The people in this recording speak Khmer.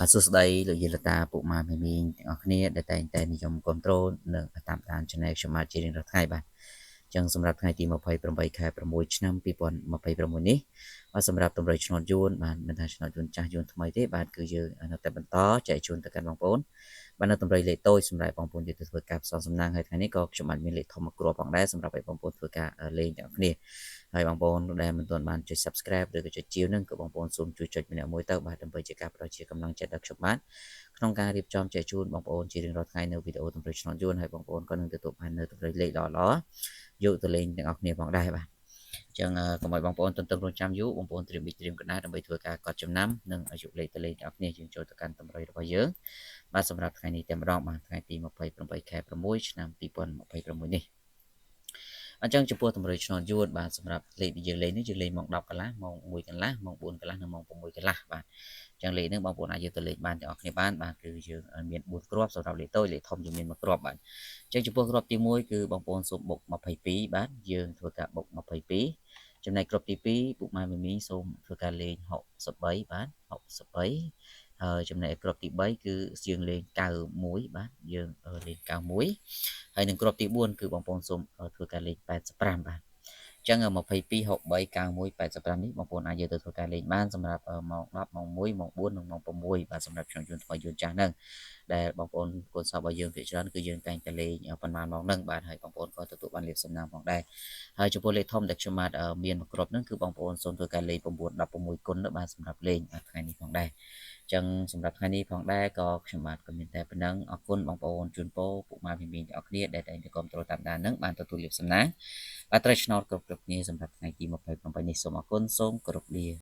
បាទសួស្តីលោកយាយលោកតាពុកម៉ែមីមីងទាំងអស់គ្នាដែលតែងតែនិយមគ្រប់គ្រងនិងតាមដាន Channel ខ្ញុំបាទជារៀងរាល់ថ្ងៃបាទអញ្ចឹងសម្រាប់ថ្ងៃទី28ខែ6ឆ្នាំ2026នេះបាទសម្រាប់តម្រុយឆ្នោតយួនបាទមិនថាឆ្នោតយួនចាស់យួនថ្មីទេបាទគឺយើងនៅតែបន្តចែកជូនទៅកាន់បងប្អូនបាទនៅតម្រុយលេខតូចសម្រាប់បងប្អូនយកទៅធ្វើការផ្សងសំណាងហើយថ្ងៃនេះក៏ខ្ញុំបានមានលេខធំមួយគ្រាប់ផងដែរសម្រាប់ឲ្យបងប្អូនធ្វើការលេងទាំងអស់គ្នាហើយបងប្អូនដែលមិនទាន់បានចុច Subscribe ឬក៏ចុចជាវនឹងក៏បងប្អូនសូមជួយចុចម្នាក់មួយទៅបាទដើម្បីជាការផ្ដល់ជាកម្លាំងចិត្តដល់ខ្ញុំបាទក្នុងការរៀបចំចែកជូនបងប្អូនជារៀងរាល់ថ្ងៃនៅវីដេអូតម្រុយឆ្នោតយួនហើយបងប្អូនក៏នឹងទទួលបាននៅតម្រុយលេខល្អៗយកទៅលេងទាំងអស់គ្នាផងដែរបាទអញ្ចឹងកុំឲ្យបងប្អូនទន្ទឹងរង់ចាំយូរបងប្អូនត្រៀមប៊ិចត្រៀមក្រដាសដើម្បីធ្វើការកត់ចំណាំនិងអាយុលេខទៅលេងទាំងអស់គ្នាយើងចូលទៅកាន់តម្រុយរបស់យើងបាទសម្រាប់ថ្ងៃនេះតែម្ដងបាទថ្ងៃទី28ខែ6ឆ្នាំ2026នេះអញ្ចឹងចំពោះតម្រុយឆ្នោតយួនបាទសម្រាប់លេខដែលយើងលេងនេះយើងលេងម៉ោង10កន្លះម៉ោង1កន្លះម៉ោង4កន្លះនិងម៉ោង6កន្លះបាទអញ្ចឹងលេខនេះបងប្អូនអាចយកទៅលេងបានទាំងអស់គ្នាបានបាទគឺយើងមាន4គ្រាប់សម្រាប់លេខតូចលេខធំយើងមាន1គ្រាប់បាទអញ្ចឹងចំពោះគ្រាប់ទី1គឺបងប្អូនសូមបុក22បាទយើងធ្វើការបុក22ចំណែកគ្រាប់ទី2ពុកម៉ែមីមីសូមធ្វើការលេង63បាទ63ហើយចំណែកគ្រាប់ទី3គឺយើងលេង91បាទយើងលេង91ហើយនឹងគ្រាប់ទី4គឺបងប្អូនសូមធ្វើការលេង85បាទអញ្ចឹង22 63 91 85នេះបងប្អូនអាចយកទៅធ្វើការលេងបានសម្រាប់ម៉ោង10ម៉ោង1ម៉ោង4និងម៉ោង6បាទសម្រាប់ឆ្នាំយន្តថ្មីយន្តចាស់ហ្នឹងដែលបងប្អូនកូនសិស្សរបស់យើងភាគច្រើនគឺយើងតែងតែលេងប៉ុន្មានម៉ោងហ្នឹងបាទហើយបងប្អូនក៏ទទួលបានលាភសំណាងផងដែរហើយចំពោះលេខធំដែលខ្ញុំបាទមានមួយគ្រាប់ហ្នឹងគឺបងប្អូនសូមធ្វើការលេង9 16គុណបាទសម្រាប់លេងថ្ងៃនេះផងដែរចឹងសម្រាប់ថ្ងៃនេះផងដែរក៏ខ្ញុំបាទក៏មានតែប៉ុណ្ណឹងអរគុណបងប្អូនជូនពរពុកម៉ែមីមីទាំងអស់គ្នាដែលតែងតែគាំទ្រតាមដាននឹងបានទទួលលាភសំណាងបាទត្រូវឆ្នោតគ្រប់គ្រប់គ្នាសម្រាប់ថ្ងៃទី28នេះសូមអរគុណសូមគោរពលា។